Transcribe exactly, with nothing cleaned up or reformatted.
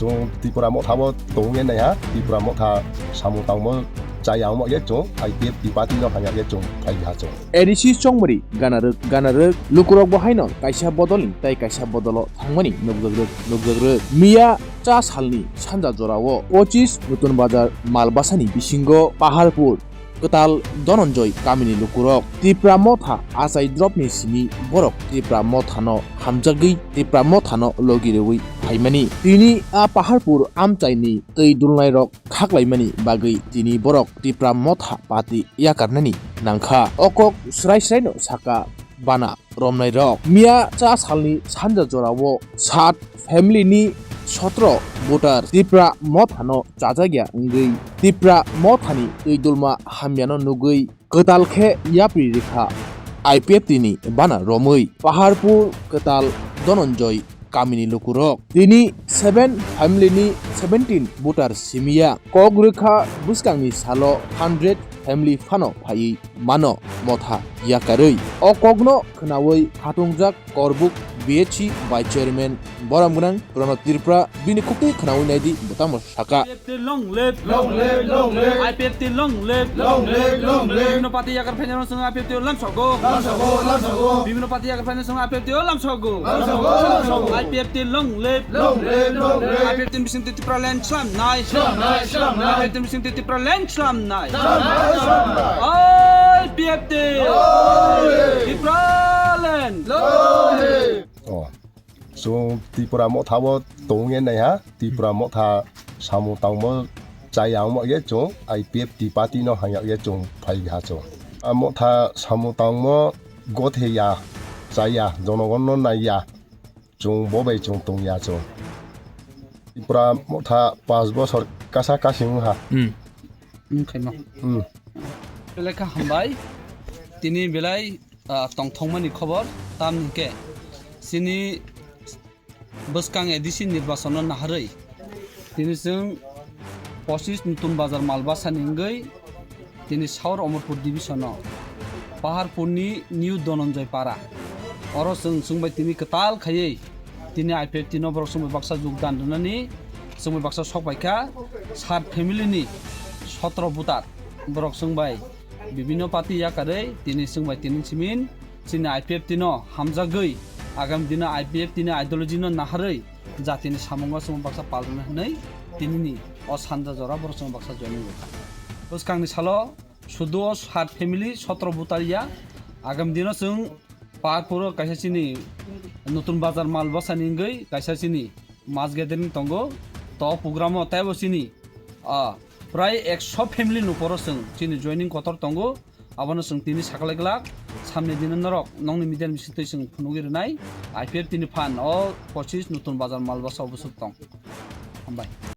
Chwng Tipra Motha bo tongwi naiha, Tipra Motha samung tangmo chaya wngma khe chwng I P F T party no hamya khe chwng phai ha chwng. A D C chongmari ganarwk ganarwk lukurok bo haino kaisa bodolni tai kaisa bodolo thangmani nukjakrwk nukjakrwk. Miya cha salni sanja jorao pochis Nutun Bazar Malbasani bisingo Paharpur Kwtal Dhananjay kamini lukurok Tipra Motha achai dropni simi borok Tipra Mothano hamjagwi Tipra Mothano logi rwui phaimani. Tini a Paharpur amchaini twi dulnairok khaklaimani bagwi tini borok Tipra Motha party yakarnani nangkha. O kok srai sraino saka bana romnairok. Miya cha salni sanja jorao sat family ni sotro voter Tipra Mothano chajakya wngwi Tipra Mothani twidulma hamyano nugwi kwtal khe yapri rikha I P F T ni bana romwi Paharpur Kwtal Dhananjay kamini lukurok. Tini seven family ni seventeen voter simiya kok rwkha bwskangni salo hundred family phano phaiwi mano Motha yakarwi. O kokno khwnawi khatungjak Korbuk B H C Vice Chairman borom gwnang Pranab Tripura bini khuktwi khwnawi naidi bwtangbo saka. I P F T long live. Long live, long live. I P F T long live. Long live, long live. Bibhinno party yakar phainai rok song I P F T o lamsogo. Lamsogo, lamsogo. Bibhinno party yakar phainai song I P F T o lamsogo. Lamsogo, lamsogo. I P F T long live. Long live, long live. I P F T bising Tripura land slam nai. Slam nai, slam nai. I P F T bising Tripura land slam nai. Slam nai, slam nai. I P F T. Long live. Tripura land. Long live. Oh. Chwng Tipra Motha bo tongwi naiha, Tipra Motha samung tangmo chaya wngma khe chwng I P F T party no hamya khe chwng phai ha chwng. A Motha samung tangmo gothe ya, chaya, jonogon no naiya, chwng bo bai chwng tongya chwng. Tipra Motha panch bosor kasa kasing wngha. Hmm. Wngkhaima. Hmm. Belai kha hambai. Tini belai ah, tongthokmani khobor, tamni hwnkhe chini bwskang A D C nirbachano naharwi tini chwng pochis Nutun Bazar Malbasani wngwi tini South Omorpur Division-o Paharpurni New Dhananjay Para, oro chwng chwngbai tini kwtal khaiwi tini I P F T no borok chwngbai baksa jogdan rwnani chwngbai baksa sok paikha, sat family ni sotro voter borok chwngbai bibhinno party yakarwi tini chwngbai tini simin chini I P F T no hamjagwi agami dino I P F T ni ideology no naharwi jatini samungo chwng baksa palrwna hwnwi tinini o sanja jora borok chwng baksa joining rwkha. Bwskangni salo sudu o sat family sotro voter ya, agami dino chwng Paharpuro kaisa chini Nutun Bazar Malbasani wngwi kaisa chini mass gathering tongo. To o program o teibo chini, ah, prai ekso family ni uporo chwng chini joining kotor tongo. Abono chwng tini saklai glak. Samni dino norok nokni media ni bisingtwi chwng phunugwi rwnai. I P F T ni phan o pochis Nutun Bazar Malbasa o bwswk tong. Hambai.